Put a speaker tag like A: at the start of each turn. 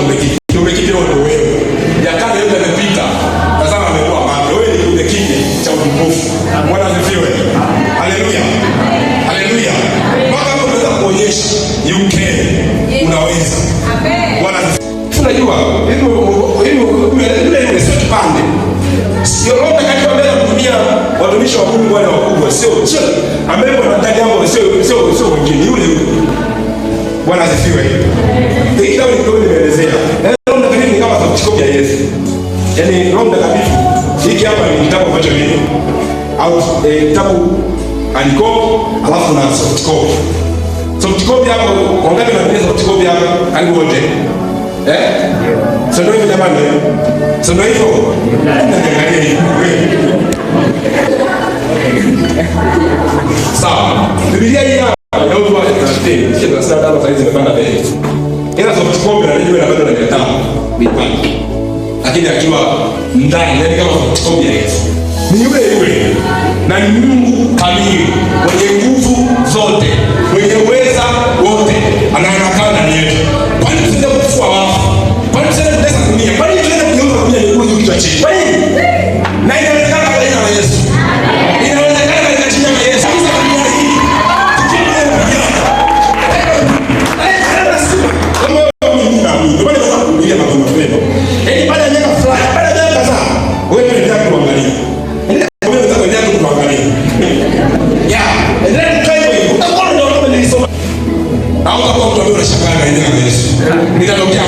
A: kiumbe kipya. Kiumbe kipya ndio wewe. Ya kale yote yamepita. Tazama amekuwa mapya. Wewe ni kiumbe kipya cha utukufu. Bwana asifiwe. Haleluya. Haleluya. Mpaka hapo unaweza kuonyesha you can. Unaweza. Bwana asifiwe. Unajua, hivyo hivyo yule yule sio kipande. Sio Roho Mtakatifu ambaye anatumia watumishi wa Mungu wale wakubwa, sio ambaye anataka jambo, sio wengine, yule yule. Bwana asifiwe. Hii kitabu ni kidogo nimeelezea. Yaani Roho Mtakatifu ni kama soft copy ya Yesu. Yaani Roho Mtakatifu hiki hapa ni kitabu ambacho ni au kitabu aliko alafu na soft copy. Soft copy hapo, wangapi wanatumia soft copy hapo? Karibu wote. Eh? So ndio hivyo jamani. So ndio hivyo. Niangalie hivi. Sawa. Biblia hii hapa inauzwa 30, sio 35 saizi imepanda bei. Ila soft copy na yenyewe na bado na 500 kuipata. Lakini akiwa ndani, yani kama soft copy ya Yesu. Ni yule yule. Na ni Mungu kamili, mwenye nguvu zote, mwenye uweza wote, anayekaa ndani yetu. Kwani tusiende kufufua wafu? Kwani tusiende kutesa dunia? Kwani tuende kugeuza dunia nyekundu kichwa chini? Kwa nini? Na inawezekana kwa jina la Yesu. Inawezekana katika jina la Yesu. Kabisa dunia hii. Tukiwa tunapigana. Kama wewe mimi naamini. Ndio maana nataka kuhubiria mambo mapema. Yaani baada ya miaka fulani, baada ya miaka kadhaa, wewe endelea kuangalia. Endelea kuangalia kuangalia. Ya, endelea kukaa hivyo hivyo. Utakuwa ndio kama nilisoma. Au utakuwa mtu ambaye unashangaa na jina la Yesu. Nitatokea